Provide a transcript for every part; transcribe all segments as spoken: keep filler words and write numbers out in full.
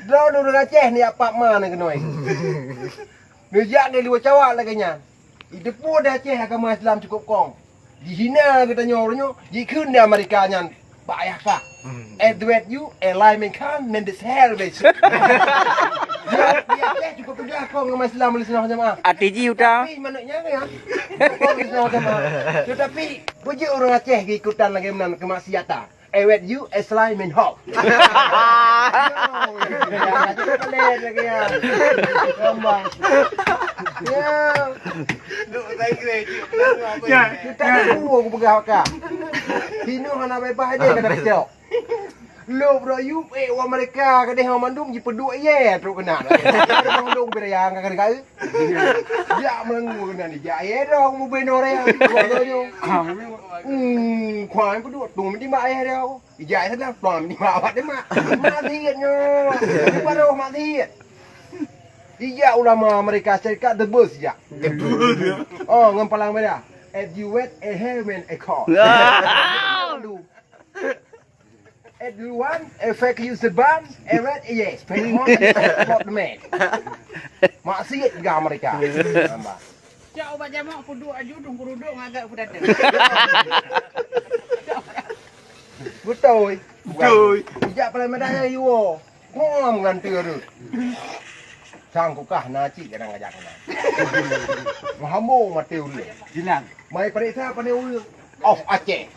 Droeneuh ureuëng Aceh nijak pap ma neuh keunoe. Neujak di luwa Cawat lagée nyan. Jiteupeue di Aceh agama Islam cukôp kong. Jihina geutanyoe uroe nyoe, jikheun di Amerika nyan bak yah kah. Edward you, Eli Mekan, Mendes Helves. Di Aceh cukôp peugah kong agama Islam oleh singoh jamaah. Arti jih uta. Tapi manök nyan ya. Kong oleh singoh jamaah. Tetapi, peujeuet ureuëng Aceh geuikutan lagée meunan keumaksiatan. Ewet you, Eslai Min Hok. Ya, kita pelet lagi ya. Gambar. Ya. Ya. Kita dulu aku pegang ka. Hino hana bebas aja kata kecok. Lo bro you, eh, wa mereka kadeh orang mandum jipeuduek ye trok kena. Mandum berayang ka kena. Jak meulanggu keunan, jak ayah dah, aku mubin orang. Hmm, kuan peuduek, tu meujimak ayah dah aku. Ijak ayah dah, tuan meujimak awak dia mak. Mak siet nyoe. Dia baru mak siet. Ijak ulama Amerika Syarikat, The Bus ijak. Oh, ngon palang merah. As you wet, a heaven a call. Aduh. Everyone, effect you seban, eret, yes, pay home, and support the man. Maksiet gah mereka. Nambah. Cak ubat jamak puduk aju tungku ruduk ngagak pun datang. Betul. Betul. Ijak paling medaya yuo. Ngom ngan tu. Sang kukah na cik kadang ngajak kena. Mahambung mati ulun. Jilang. Mai periksa pandai ureuëng. Oh Aceh.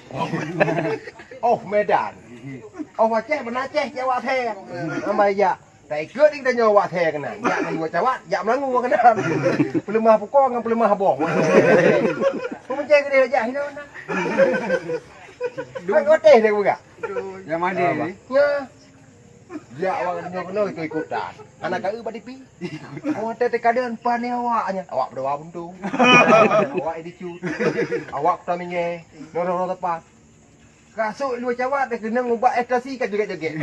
Oh Medan. Oh Aceh, mana Aceh, Jawa Aceh. Nambai jak. Tak ikut ni kita nyawa Aceh kena. Jak nang dua cawat, jak melangu kena. Pelemah pukong dengan pelemah boh. Pemencai gede jak hina mana. Kan koteh dia buka. Yang mana ni? Ya. Jak awak nyoe keunoe ikut-ikutan. Anak kau bak dipi. Awak teh tekadan pan ni awak nya. Awak berdoa buntung. Awak dicut. Awak kota minge. Noro-noro tepat. Kasuk luar cawat dah kena ngubak ekstasi kat joget-joget.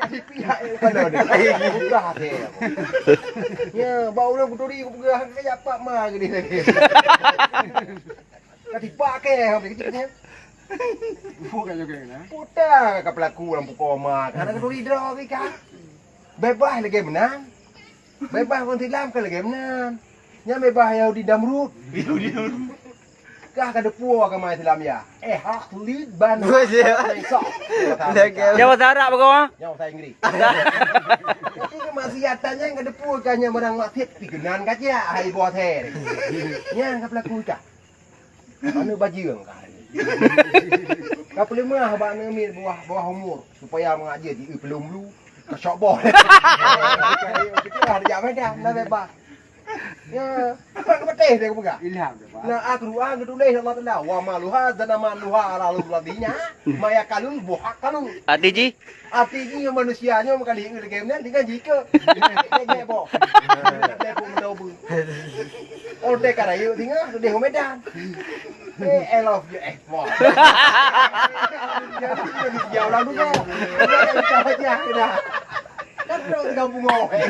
Dipi hak yang kepala dia. Udah hati aku. Ya, bak urang kuturi aku peugah kayak apa mah gini lagi. Ka tipak ke, habis kecil ni. Bukan juga na. Putar ka pelaku lam pukul mak. Karena keduri draw ke ka. Bebas lagi menang. Bebas orang Islam ke lagi menang. Nya bebas Yahudi Damrud. Kah ka depu agama Islam ya. Eh hak lid ban. Jawa Arab apa kau? Jawa Inggris. Jadi kemaksiatan yang ka depu kan yang menang maksiat pigenan kaca hai buat her. Yang ka pelaku ka. Aneuk bajeueng ka hari. Ka peuleumah bak aneuk miet bawah, bawah umur, supaya mangat jeuet jieu peulom lu, ka syok boh. Kita dah jak Medan, dah bebas. Ya, apa ke peuteh dia peugah? Ilham dia, Pak. Nah, Al-Quran geutuléh Allah Taala, "Wa maluha zana maluha ala ladinya, ma yakalul buhakalu." Arti jih? Arti jih manusia nyoe meukalih lagèe nyan dengan jike. Lagèe boh. Lagèe boh meudobu. Otai ka rayeuk singoh, leudeh u Medan. Eh, I love you, eh, boh. Jadi, manusia ulang dulu. Udah, udah, udah, udah. Kan trok di kampung awak.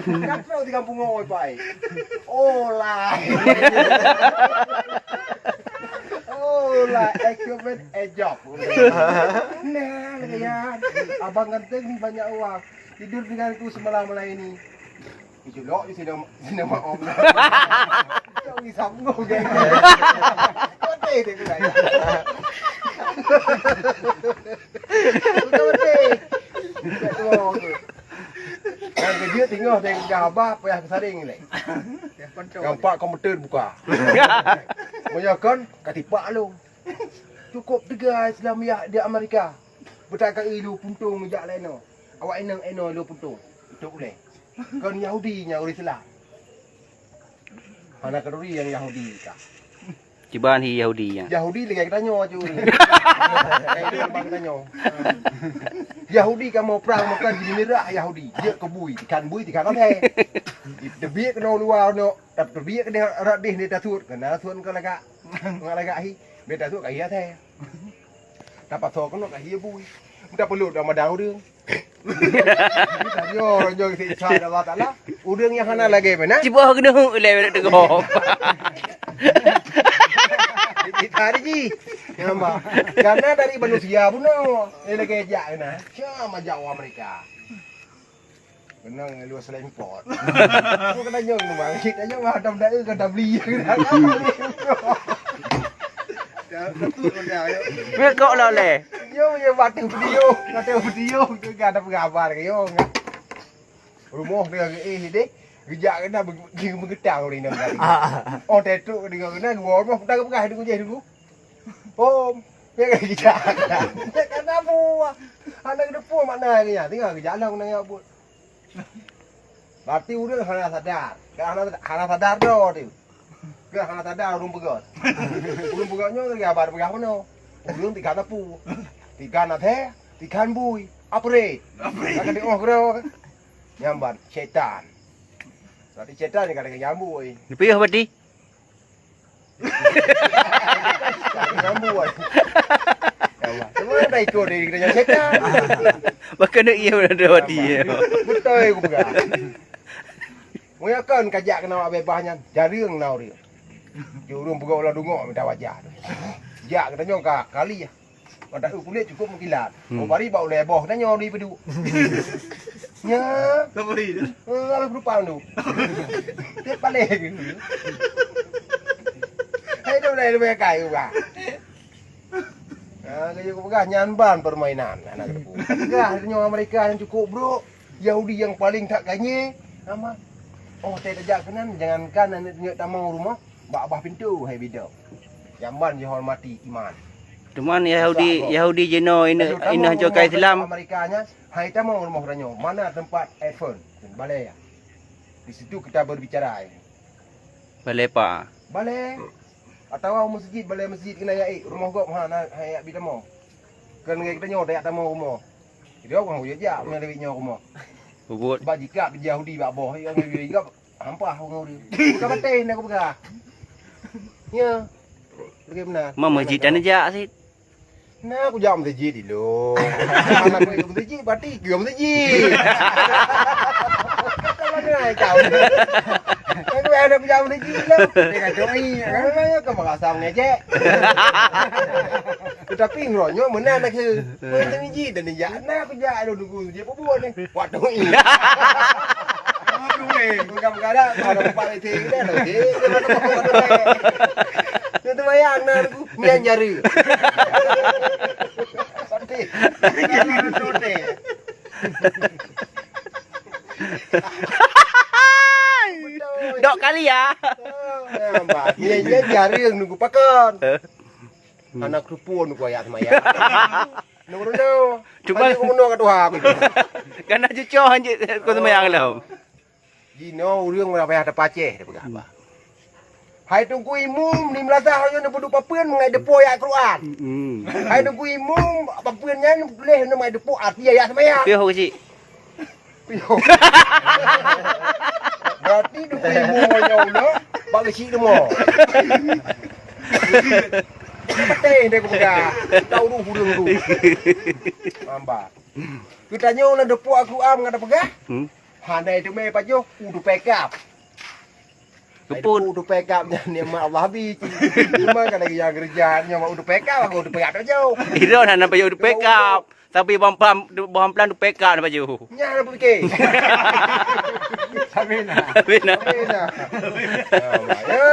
Kan trok di kampung awak, Pak. Oh, lah. Oh, lah, equipment, eh, job. Nah, ya. Abang ganteng ni banyak uang. Tidur denganku semalam malam ini. Ijulok di sini, sini mak om. Kau ni sambung, geng. Kote dia kena. Kote. Dan kerja tinggal saya kerja abah, payah kesaring ni. Nampak komputer buka. Meunyoe kon, ka tipak lôn. Cukup teuga Islam ya di Amerika. Beutakai lu puntong jak lain. Awak inong eno lu puntong. Untuk uleh. Kon Yahudi nya ureueng Islam. Hana keuduri nyang Yahudi ka. Kiban hi Yahudi nyan. Yahudi lagèe geutanyoe aju. Lagèe bang geutanyoe. Yahudi kamoe prang makan di mirak Yahudi. Jeuet keu bui, ikan bui, ikan asèe. Teubiet keunoe luwa nyoe, teubiet keunoe rot dih ni tasut, keunoe tasut keu lagak. Ngon lagak hi, bèk tasut ka hi asèe. Tapasoe keunoe ka hi bui. Entah peuleuh dah madang ureueng. Tanyoe, tanyoe siksa Allah Taala. Ureueng nyang hana lagèe meunan. Cuba keuneuk lé teugom. Hari ji. Ya, Mak. Karena dari manusia bunoe. Eh, lagèe jak keunan. Siapa jak orang mereka? Keunan luar selain pot. Aku kena nyong tu, Bang. Kita nyong ada dah ke dah beli. Dah, dah tu dah, ya. Weh, kok lah leh? Yo, yo, batu video. Kata video tu kan ada pengabar ke, yo. Rumoh teuka geuéh sideh, geujak keunan beu-, beugeutang ureueng inong tadi. Oh, tetrok deungon keunan dua rumoh, peue tapeugah dulu jih dulu. Pom, ya kan geujak. Karena buah. Hana geuteupeue makna geuh nyan, tinggai geujak lom keunan nyak buet. Berarti ureueng hana sadar. Kan hana, hana sadar droe teuh. Kan hana sadar ureueng peugah. Ureueng peugah nyoe lagèe haba peugah meunoe. Ureueng tikan apu, tikan asèe, tikan bui. Apre. Apre. Ka teu'oh keudroe. Nyan ban, syaitan. Berarti syaitan nyang ka lagèe nyambuk, eh. Neupiôh berarti? Nyambuk, eh. Ya Allah. Cuma dah ikut diri kita nyang syaitan. Maka nak iya berarti. Beutôi kupeugah. Meunyoe kon ka jak keunan awak beubaih nyan, jareueng na ureueng. Di ureueng peugah ulah dungok mita wajah tu. Jak geutanyoe ka kali. Mata kulét cukup meukilat. Hmm. Oh, bari bak ulèe boh, tanyoe di peuduek. Nya. Ka bari tu. Eh, lalu penumpang tu. Dia paling. Hai, dia boleh lebih kai juga. Ha, kaya kupeugah nyan ban permainan aneuk teupeu. Peugah nyoe Amerika nyang cukup brok, Yahudi nyang paleng that kanye, ama. Oh, teuh tajak keunan, jangankan aneuk tanyoe tamong rumoh, bak bah pintoe hai bidok. Nyan ban jihormati iman. Cuman Yahudi, Yahudi jinoe ineh, ineh joka Islam. Amerika nyan, hai tamong rumoh tanyoe, mana tempat iPhone? Balè ya. Di situ kita berbicara ini. Balè pa? Balè. Atawa u meuseujid, balè meuseujid keunan jak ék, rumoh gob hana, hana jak bi tamong. Kön lagèe geutanyoe tajak tamong rumoh. Jadi orang kujak jak meunyo lewat nyoe rumoh. Bubut. Sebab jikab Yahudi bak boh, yang Yahudi jikab hampah orang ureueng. Bukan bateh nak kupeugah. Ya. Bagaimana? Ma meuseujid tan jak sit. Nah, kujak meuseujid dulu. Mana aku ikut meuseujid, berarti ikut meuseujid. Macam mana kau? Aku ada kujak meuseujid dulu. Dia kata, "Oi, memangnya kau merasa mengejek?" Tetapi ngeronyo meunan aku. Kau meuseujid dan dijak. Nah, kujak dulu nunggu meuseujid pun buat ni. Waktu ni. Bukan-bukan dah, ada empat letih kita dah. Dia tu bayang nah aku. Nyan jari. Santai. Dok kali ya. Nyan, nyan jari yang nunggu pakon. Anak kerupuk nunggu ayat semayang. Nunggu dulu. Cuba. Hanya nunggu nunggu kat Tuhan. Karena cucok hanjit kau semayang lom. Jinoe ureueng urang payah tapacéh, tapeugah haba. Hai Teungku Imum, di meulasah nyoe neupeuduek papeuen meungai deupok ayat Quran. Mm-mm. Hai Teungku Imum, papeuen nyan tuléh nyoe meungai deupok arti ayat seumaya. Piôh keuchik. Piôh. Berarti Teungku Imum nyoe ulo bak keuchik teuma. Patéh deh kupeugah. Tau ureueng tu. Hamba. Geutanyoe lam deupok Al-Quran ngon tapeugah. Hmm. Hana teumé pajoh, u tupée kab. Keupeue? U tupée kab nyan nikmat Allah habéh. Cuma kan lagèe nyang geureuja nyoe u tupée kab, u tupée kab tajok. Idon hana pajoh u tupée kab. Tapi boh amplan, boh amplan tupée kab na pajoh. Nyan na pike. Sabina. Sabina. Sabina. Ya,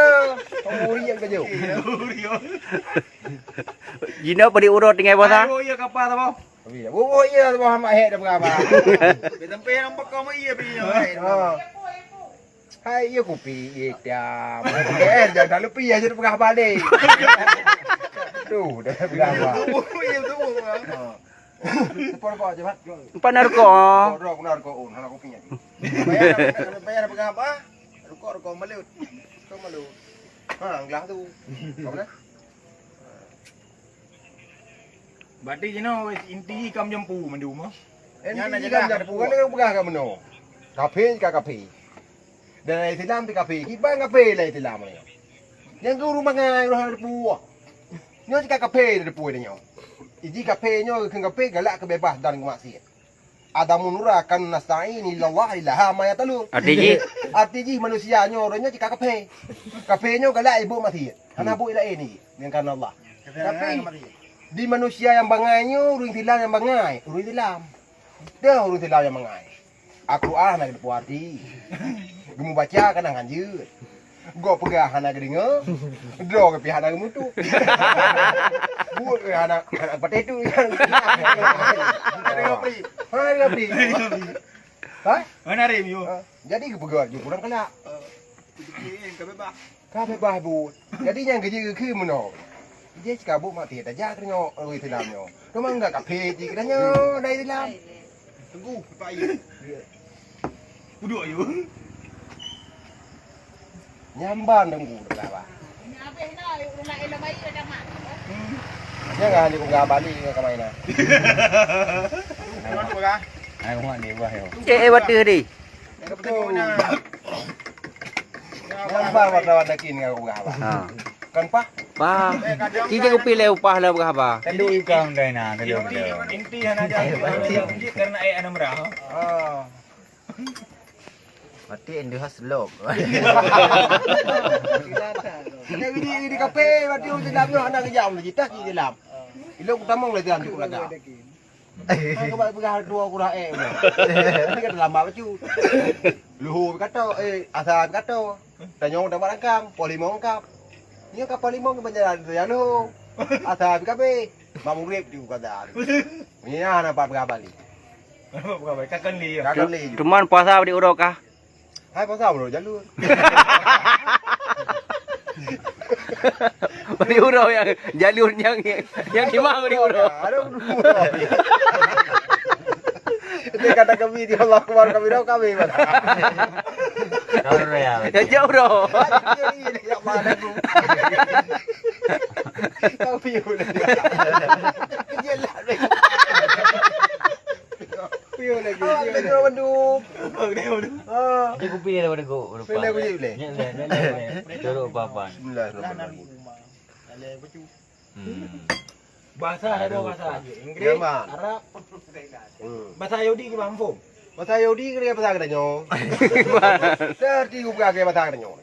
kamu riang tajok. Jinoe padi uroe tinggai boh sa? Ayo, iya kapa ta boh. Tapi dah, oh, iya, Muhammad Hek dah berapa? Sampai yang bekam iya pi. Ha. Hai, iya kupi hitam. Eh, jangan tak lupa ya, jadi pegang balik. Tu, dah berapa? Oh, iya tu. Ha. Sepuluh kau aja, Mat. Empat narko. Kau dah aku narko, oh, hana kopinya. Bayar, bayar pegang apa? Rukok, rukok malut. Rukok malut. Ha, gelah tu. Kau dah? Berarti jinoe inti kam jampu mandum ah. Inti kam jampu, kan dia peugah kat meunoe. Kafé ka kafé. Dan Islam pi kafé. Kiban kafé lah Islam ni. Nyang guru mangai roh depu. Nyoe cit ka kafé depu nyoe. Iji kafé nyoe keu kafé galak keu bebas dan keu maksiat. Adamu nura kan nasta'in illallah ilaha ma yatalun. Arti jih? Arti jih manusia nyoe, ureueng nyoe cit ka kaphé. Kaphé nyoe galak iboh maksiet. Hana boh laén jih, nyan karena Allah. Tapi di manusia nyang bangai nyoe, ureueng Islam nyang bangai, ureueng Islam. Deuh ureueng Islam nyang bangai. Al-Quran hana geuteupeue arti. Geumubaca kadang hanjeuet. Gob peugah hana geudeungoe. Droe geuh pih hana geumutuk. Buet geuh hana, hana patéh tu. Hana deungoe pri. Hana deungoe pri. Ha? Mana rim you? Ha? Jadi geupeugah ju kurang kalak. Ka beubaih buet. Jadi nyang geujeuet keu meunoe. Jih sikabut mati tajak keunoe ureueng Islam nyoe. Teuma enggak kaphé jih keunoe nyoe dari Islam. Teungku, Pak Ayu. Uduk Ayu. Nyamban Teungku dah bah. Jangan ni gua balik ke kamar ina. Aku mak ni bah yo. Cek eh, waduh deh. Nyambar wartawan lagi ni aku berapa? Ha. Kan pah? Pah. Ci je kupi le upah le berapa? Tadu ikang dai na, tadu. Inti, inti hana jadi. Inti karena eh anak merah. Ah. Mati indu haslok. Ini, ini kape, mati ureueng dalam nyoe hana geujak lagi, tah di dalam. Ilok utamong lagi dalam cukup lagak. Kan keubai peugah dua kurang eh udah. Tapi kan lambat bacut. Luhur kata, eh, asal kata. Tanyong dapat rangkang, poh limong ungkap. Nyoe ka poh limong ke banjaran tu yang luhur. Asal habis kabeh. Mak murid di Ukada. Ni nah nampak peugah balik. Nampak peugah balik. Kakak ni. Kakak ni. Cuman puasa di uroe kah? Hai, pasal baru jalur. Beri uroe yang jalur yang, yang di mana beri uroe? Ada uroe. Ini kata kami di Allah Akbar, kami dah kami mana. Kau uroe ya. Ya jauh uroe. Ya mana aku. Kau piu dah. Kejel lah. Piu lagi. Ah, piu lagi. Piu lagi. Ah. Dia kupi dia pada gua. Pilih aku je pilih. Ni, ni, ni, ni. Duduk papan. Bismillahirrahmanirrahim. Hmm. Bahasa ada bahasa Inggris, Yaman. Arab. Hmm. Bahasa Yahudi ke mampu. Bahasa Yahudi ke bahasa kita nyo. Serti ku peugah ke bahasa kita nyo.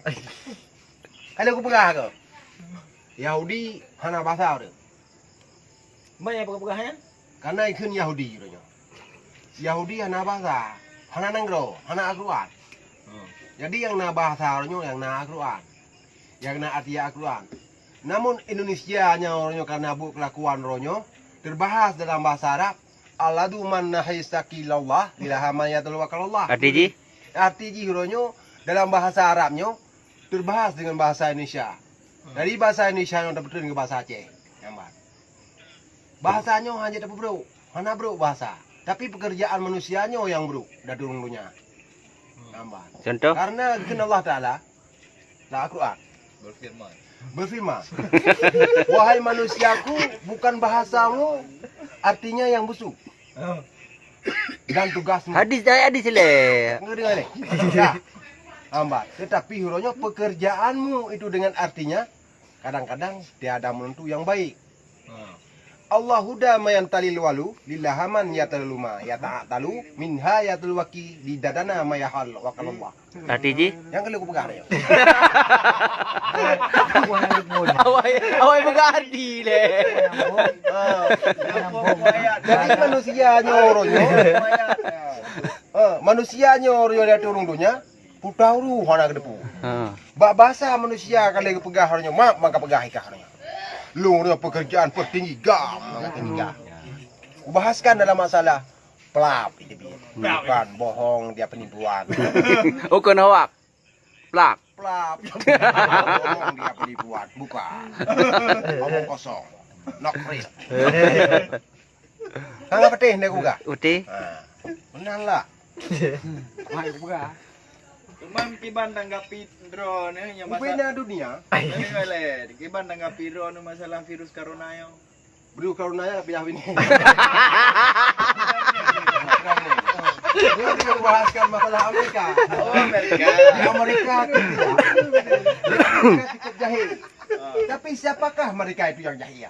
Kalau ku peugah ke Yahudi hana bahasa tu. Mai apa peugah nyan? Karena ikheun Yahudi uroe nyoe. Yahudi hana bahasa, hana nanggroe, hana Al-Quran. Hmm. Jadi nyang na bahasa uroe nyoe nyang na Al-Quran. Nyang na arti Al-Quran. Namun Indonesia nyoe uroe nyoe karena buet kelakuan uroe nyoe terbahas dalam bahasa Arab, "Aladu man nahaistaki lallah, ilaha man yatawakkalallah." Arti jih? Arti jih uroe nyoe dalam bahasa Arab nyoe terbahas dengan bahasa Indonesia. Hmm. Dari bahasa Indonesia nyang teupeutrön ke bahasa Aceh. Nyang ban. Bahasa nyoe hana tapeubrok, hana brok bahasa. Tapi pekerjaan manusia nyoe nyang brok, dalam donya. Hmm. Nyang ban. Contoh? Karena kheun Allah Taala, dalam Al-Quran. Berfirman. Berfirman, "Wahai manusiaku, bukan bahasamu artinya yang busuk." Oh. Dan tugasmu. Hadis dari hadis le. Dengar, dengar ni. Dah. Hamba. Tetapi uroe nyoe pekerjaanmu itu dengan artinya kadang-kadang tiada menentu yang baik. Hmm. Allahu da mayan talil walu lillahaman ya taluma ya ta'atalu minha ya talwaki di dadana mayahal wakalallah. Arti jih? Nyang keuneuk kupeugah nyoe. Awai, awai peugah arti lé. Ha. Jadi manusia nyoe uroe nyoe. Ha, manusia nyoe uroe nyoe di ateueh rhueng donya, puta uru hana geuteupeue. Ha. Bak basa manusia ka lheueh geupeugah uroe nyoe, mak maka peugah ikah uroe nyoe. Lôn uroe nyoe pekerjaan petinggi gam, maka tinggi gam. Kubahaskan dalam masalah Plap, itu dia. Bukan, bohong dia penipuan. Oh, kena hoak. Plak. Plap. Bohong dia penipuan. Bukan. Omong kosong. Nok real. Hang peuteh ni kuga? Uteh. Ha. Meunan lah. Mai kuga. Cuman kiban tanggapi droeneuh nyang masa. Ubena dunia. Kiban tanggapi droeneuh masalah virus corona nyoe. Beri ukaran nanya tapi dah bini. Ini kita bahaskan masalah Amerika. Oh, Amerika. Di Amerika tu tidak. Di Amerika cukup jahil. Tapi siapakah mereka itu yang jahil?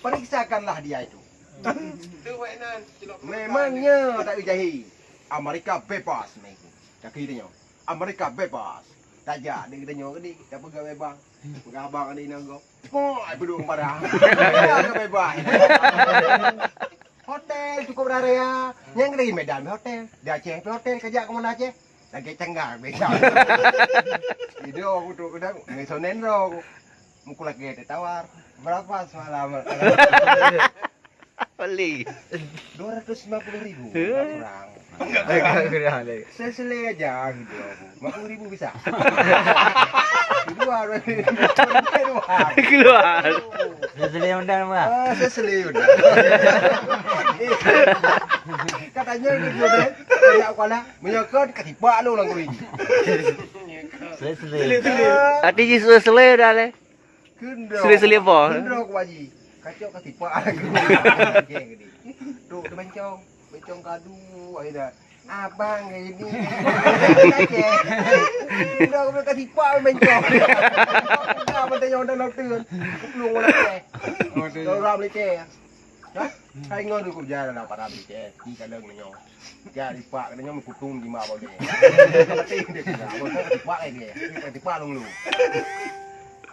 Periksakanlah dia itu. Memangnya tak jahi. Amerika bebas, meh. Kaki dia nyoe. Amerika bebas. Tajak dek geutanyoe geude, tapeugah bebas. Peugah abang ada inong go. Pok, ai beudôk barang. Bebas. Hotel cukup raya. Nyang di Medan hotel. Di Aceh hotel, kajak ke mana Aceh? Lagi canggang beda. Video aku tu kadang ngesonen ro. Muka lagi ada tawar. Berapa semalam? Beli. Dua ratus lima puluh ribu, kurang. Kurang lagi. Sesele aja gitu aku. Lima puluh ribu bisa. Kedua, kedua. Keluar. Sesele undang mah. Ah, sesele undang. Katanya gitu deh. Banyak kepala. Menyokot ketipak lu orang kulit. Sesele. Hati jih sesele dah leh. Kendro. Sele-sele apa? Kendro ku haji. Kacok ka tipak. Geng ni. Duk di bencong. Bencong kadu akhirnya. Abang ini. Kendro ku ka tipak bencong. Dah betul yang udah nonton. Kuplung orang teh. Orang Malaysia. Hah? Hai ngon ku jalan apa tadi teh. Di kandang nyoh. Jadi pak kena nyoh meukutung di mak bagi. Mati dia kena. Abang tak tipak lagi. Tipak long lu.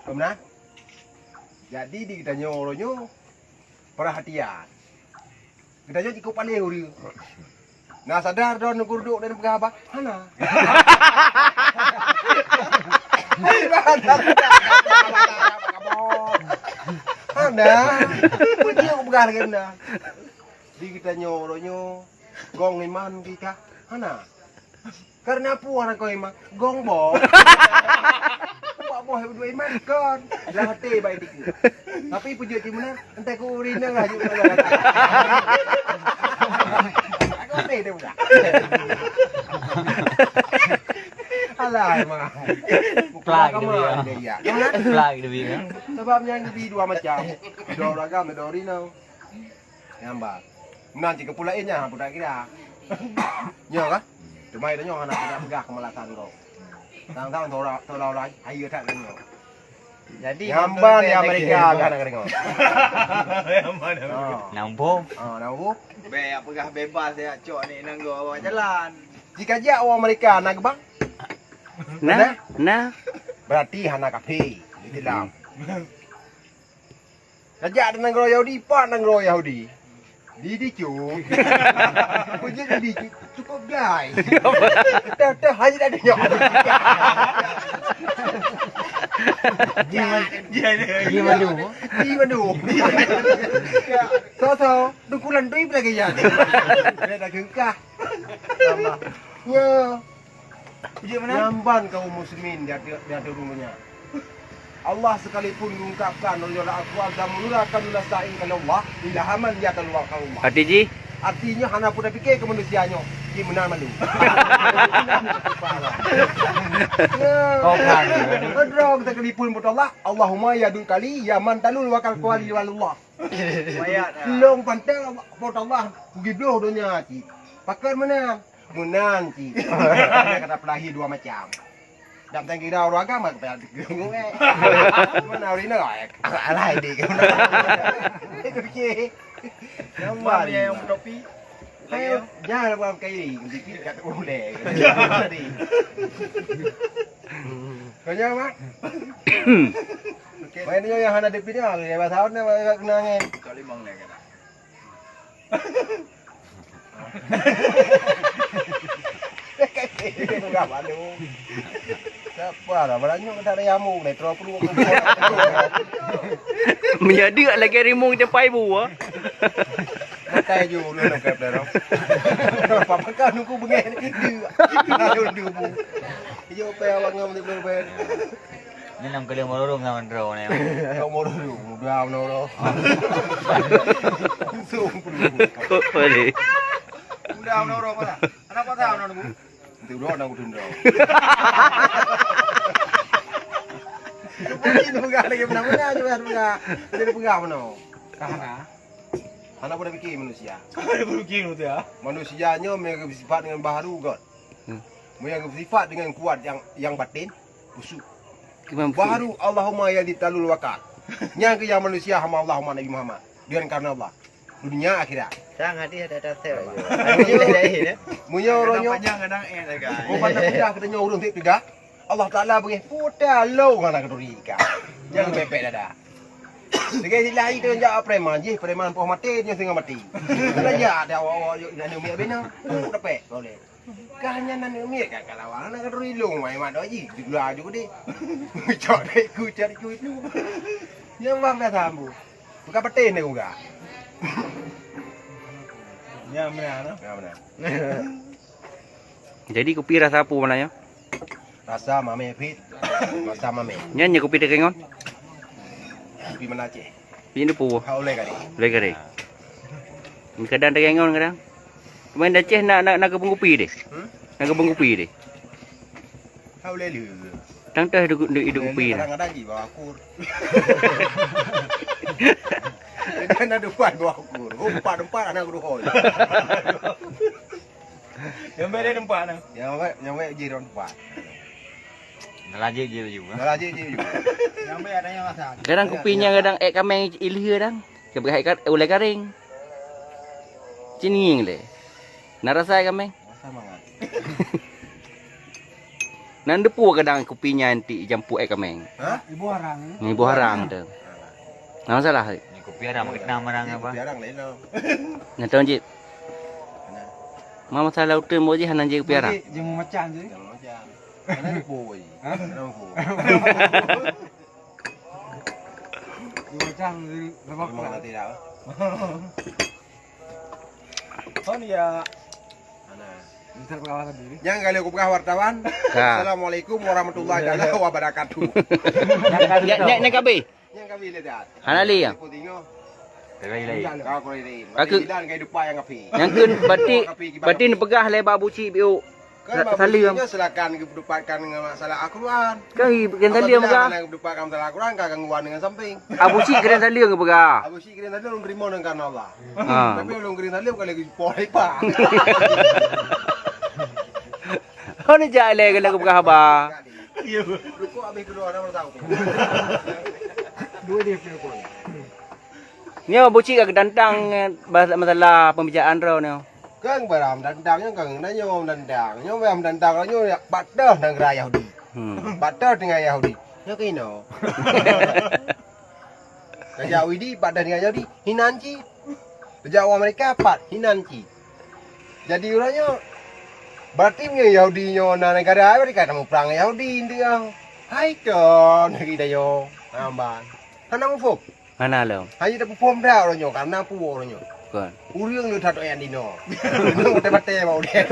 Kemana? Jadi di geutanyoe uroe nyoe peurhatian. Geutanyoe jikeuh paléh ureueng. Na sadar droe neukeureudok dan peugah haba? Hana. Hana. Peue jeuet kupeugah lagèe meunan? Di geutanyoe uroe nyoe gong iman kita? Hana. Karena peue hana kon iman? Gong boh. Bak boh dua iman kon. Lam até baik dikeue. Tapi peujeuet cit meunan, entah ku ureueng inong laju. Aku até dia pula. Alah, emang. Plak gitu ya. Iya. Plak gitu ya. Sebab nyang geubri dua macam. Dua ureueng agam, dua ureueng inong. Nyang ba. Meunan cit keupeue laén nyan, hana peue takira. Nyoe kan? Teuma tanyoe hana peugah-peugah keumalasan droe. Sang-sang seolah-olah hayeue that tanyoe. Jadi, nyamban di Amerika hana keudroe. Nyamban. Oh. Nambo. Oh, nambo. Bèk peugah bebas ya, cok ni nanggo awak jalan. Jika jak awak Amerika na geubang? Nah, nah. Berarti hana kafé. Itulah. Tajak di nanggroe Yahudi, pat nanggroe Yahudi. Di dicu. Peujeuet di dicu, cukup gai. Teuh-teuh hanya ada nyoe. Di man-, di madu. Di madu. So, so, dukulan tu ibu lagi ya. Dia dah kengkah. Sama. Ya. Nyamban kaum muslimin di ateueh, di ateueh dunia. Allah sekalipun mengungkapkan, "Aku akan menurunkan nasa kepada Allah, ilahaman ya Allah." Arti jih? Artinya, hana pun dah fikir ke manusia nyoe, di meunan malu. Ya. Kau kan. Sekalipun buat Allah, Allahumma ya dul kali, ya man talul wakal kuali Allah. Mayat, ah. Long pantai, buat Allah, gibloh dunia cit. Pakon meunan? Meunan cit. Kata peulahi dua macam. Dak tanggi dah urang agama, kata geunguek. Mana urang ni? Alai dik. Okey. Nyamban. Mami yang bertopi. Ayo, jangan buat kayu. Dikit kat uleh. Tadi. Kau jangan, Mak. Okey. Main ni yang hana dipilih, ah, bahasa Arab ni, bahasa Arab kena angin. Kau limong ni kena. Peugah malu. Sapa lah, barang nyoe tak ada nyamuk ni, terus perlu. Meunyoe deuk lagèe rimueng cepai bu, ah. Makai ju, lu nak kata dah. Apa makan nunggu bengeh ni? Deuk. Lalu debu. Iyo, apa awak ngam ni belum bayar? Ni nam kali morong sama droe ni. Kau morong dulu, muda menoro. Langsung perlu. Kok boleh? Muda menoro mana? Anak patah menoro, Bu? Nanti udah nak udun dong. Mungkin pegang lagi mana-mana je, pegang. Jadi pegang mana? Kahana. Hana pun dah fikir manusia. Hana pun fikir manusia. Manusia nyoe memang sifat dengan baharu, God. Hmm. Memang sifat dengan kuat yang, yang batin, busuk. Baharu Allahumma ya di talul wakal. Nyang ke yang manusia hama Allahumma Nabi Muhammad. Dengan karena Allah. dunia akhirat. Sang hadis ada-ada sel. Meunyoe, meunyoe uroe nyoe, panjang kadang eh, dah, guys. Oh, pandang mudah kita nyoe ureueng sép teuga. Allah Taala beungéh puta lo ngana keuduri ka. Jangan pepek dada. Lagèe silai tu jak preman jih, preman poh maté nyoe singoh maté. Kena jak ada awak-awak yuk nanu miak bina. Tu dapat boleh. Kah nyan nanu miak ka kalawan anak keuduri long mai mak doi jih. Digula aju deh. Cok dek ku cari ku itu. Nyang bang dah sambu. Bukan petis ni gua. Nyang mana? Nyang mana? Jadi kupi rasa apa mana ya? Rasa mame fit. Rasa mame. Nyan nya kupi teukengon. Kupi mana Aceh? Pi ni pu. Ha, oleh kali. Oleh kali. Ni kadang teukengon kadang. Pemain Aceh nak nak nak kebun kupi deh. Hmm? Nak kebun kupi deh. Ha, oleh lu. Tang teh duk duk idup kupi. Kadang-kadang ji bawa akur. Kadang ada depan bawa akur. Empat-empat anak guru hol. Yang beda tempat nah. Yang baik, yang baik je orang tempat. Dah lajik je juga. Dah lajik je juga. Yang baik ada yang masak. Kadang kupi nya kadang ek kameng ilhie dang. Kebelah ek ulai karing. Cining le. Na rasa ek kameng. Rasa mangat. Nan depu kadang kupi nya anti jampu ek kameng. Ha? Ibu harang. Ni ibu harang tu. Na masalah. Ni kupi harang makin nama orang apa? Kupi harang lain lah. Nyata cit. Ma masalah uteuen boh jih hana jeuet piara. Jeuet, jeuet macam je. Jeuet macam. Hana dipo boh jih. Ha? Hana dipo. Jeuet macam je, lemak. Memang lah. Nanti dah. Oh, ya. Mana? Misal pengawas tadi. Nyang kali aku peugah wartawan. Ka. Assalamualaikum warahmatullahi taala wabarakatuh. Nyak, nyak, nyak kabe. Nyang kami le dah. Hana le ya? Aku tengok. Kau kau lain. Kau kau lain. Aku bilang kai depan yang api. Nyang keun berarti, berarti neupeugah lé Babu Cik biu. Kan Babu Cik nyo silakan geupeudupatkan dengan masalah Al-Quran. Kan i kena saleuem peugah. Apabila hana geupeudupatkan masalah Al-Quran, ka gangguan dengan samping. Abu Cik kena saleuem peugah. Abu Cik kena saleuem terima dengan karena Allah. Ha. Tapi ulun kena saleuem kalau geupoh lepa. Hana jak lé kalau geupeugah haba. Rukuk habéh keudua dah baru tahu. Dua dia pun. Nyoe Abu Cik ka geutantang, eh, bas-, masalah pembicaraan droe nyoe. Kang barang tantang nyoe kang na nyoe tantang. Nyoe barang tantang nyoe ya, bak teuh nanggroe Yahudi. Hmm. Bak teuh teungoh Yahudi. Nyoe keunoe. Tajak Widi bak teuh teungoh Yahudi. Hinan cit. Tajak u Amerika pat. Hinan cit. Jadi uroe nyoe, berarti meunyoe Yahudi nyoe na negara, berarti ka tamuprang Yahudi teuh. Hai kon, negeri tanyoe. Amban. Hana muphom. Hana lom. Hanya tapeuphom dak uroe nyoe, karena peue uroe nyoe. Kon. Ureueng le that nyang dinoe. Nyoe maté-maté bak udeb.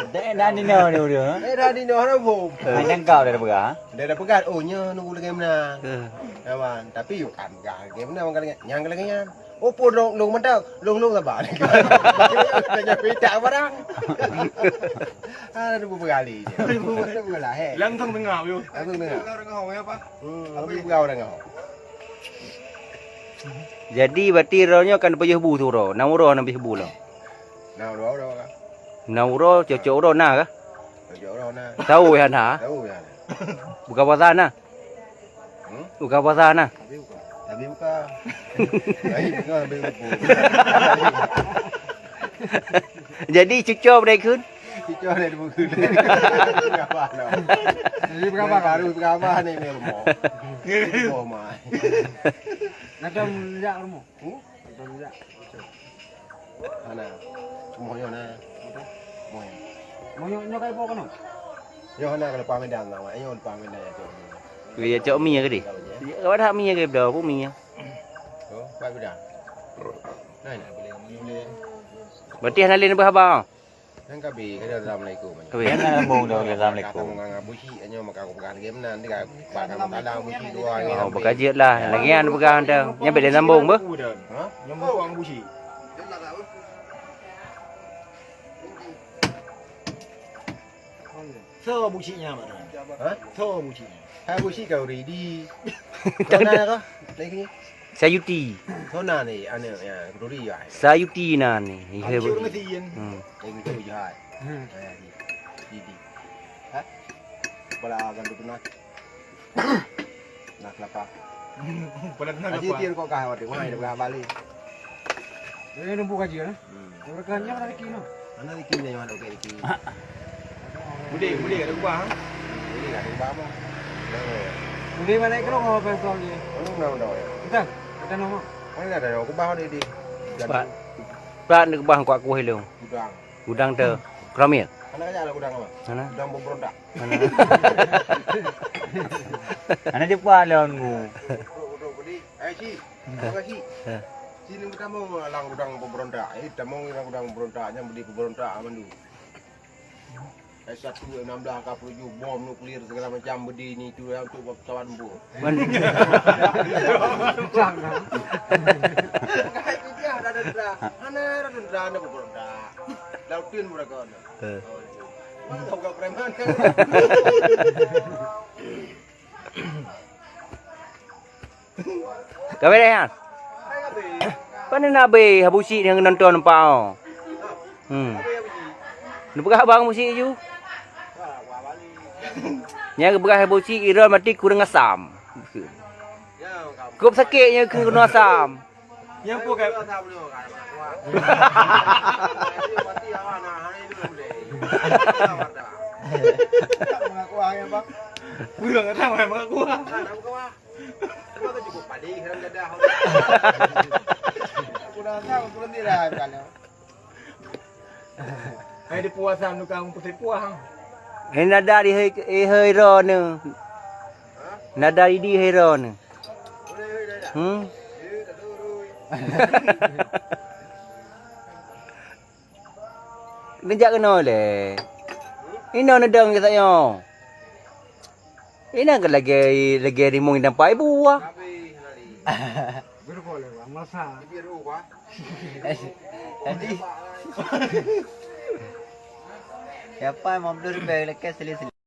Dek dan dinoe ni ureueng, ha? Eh, dan dinoe hana muphom. Macam kau dah peugah, ha? Dia dah peugah, oh, nyoe nunggu lagèe meunan. Eh. Ya, man. Tapi yuk kan peugah lagèe meunan, bukan lagèe, nyang lagèe nyan. Oh, po long, long mantap. Long, long sabar. Tanya pita barang. Ah, ada beberapa kali je. Ada beberapa lah, eh. Langsung tengah, yuk. Langsung tengah. Hmm, habis peugah orang kau. Jadi, berarti roh nyoe kan pajoh bu tu roh. Enam roh enam belas bu lah. Enam roh, roh kan. Enam roh, cocok roh nah kah? Cocok roh nah. Tahu ya nah? Tahu ya nah. Buka puasa nah? Hmm? Buka puasa nah? Tapi buka. Tapi buka. Tapi buka, tapi buka. Jadi cuco berekun? Cuco dari buku. Berapa no? Jadi berapa? Baru berapa ni, ni rumah? Rumah. Macam jak rumah. Hmm? Macam jak. Hana. Rumoh nyoe na. Apa? Rumoh nyoe. Rumoh nyoe, nyoe kai po keunoe? Nyoe hana ka leupah Medan na, awak. Nyoe leupah Medan ya, cok. Weh, ya, cok mi ya ke deh? Ya, ka dah mi ya ke dah, apa mi ya? Oh, baik dah. Nah, nak boleh, boleh. Berarti hana lé neubeuhaba? Nyan kabe, kada assalamualaikum. Kabe. Nyan sambung dah, assalamualaikum. Kata mengang Abu Syik, nyoe maka aku pegang game nan, dia pegang masalah Abu Syik dua. Oh, beukajeut lah. Lagi nyan pegang dah. Nyan boleh sambung, beuh? Ha? Nyambung Abu Syik. So Abu Syik nyan, Mak. Ha? So Abu Syik. Hai Abu Syik kau ready. Kau nak apa? Lagi ni. Sayuti. Sona ni, anu, ya, keduri ya. Sayuti na ni. Iya, Bu. Hancur mesin. Hmm. Yang tu jahat. Hmm. Ya, di, di, di. Ha? Kepala gantung tunai. Nah, kelapa. Pada tenang Haji kelapa. Tian kok kah, waduh, mana dia berapa balik? Ini numpuk gaji, kan? Hmm. Yang berkah nyoe mana Riki, no? Mana Riki ni, mana bukan Riki? Boleh, boleh ada ubah, ha? Boleh ada ubah apa? Boleh mana kalau ngau petrol ni? Mana, mana, mana? Kita, kita nama. Mana ada yang ubah ni di. Pak, Pak, ni ubah kuat kuah lu. Gudang. Gudang teu keramik. Hana kajak lam gudang apa? Hana. Gudang pemberontak. Hana. Hana jumpa lawan ku. Duduk, duduk, beli. Eh, Ci. Apa, Ci? Ci, ni tamong lam gudang pemberontak. Eh, tamong lam gudang pemberontak. Nyang beli pemberontak, Amandu. Eh, satu, enam belas, ka puluh tujuh, bom nuklir, segala macam, beli ni, tu, yang untuk pesawat tempur. Man- Hana ada tentara, hana pemberontak. Lautin mereka ni. Eh. Mantap gak preman kan? Ka beureh nyan? Pane na abéh Abu Syik nyang nonton nampak oh. Hmm. Neupeugah bang Abu Syik ju. Nyang geupeugah Abu Syik Iron maté kureueng asam. Kop sakét nyang keunoe asam. Nyang pun kan. Mengaku ah, ya, Bang. Udah enggak tahu mengaku ah. Nah, mengaku ah. Cuma tu cukup padeh dalam dadah. Aku dah tahu, aku nanti dah kan. Hai di puasa tu kamu putih puah. Hai nada di hai, eh, hai ro ni. Nada di di hai ro ni. Hmm? Neujak keunoe lé. Inoe neudong keu tanyoe. Inan keu lagèe, lagèe rimueng inan pai buah. Jadi, siapa yang mau beli lebih lekat seli-seli?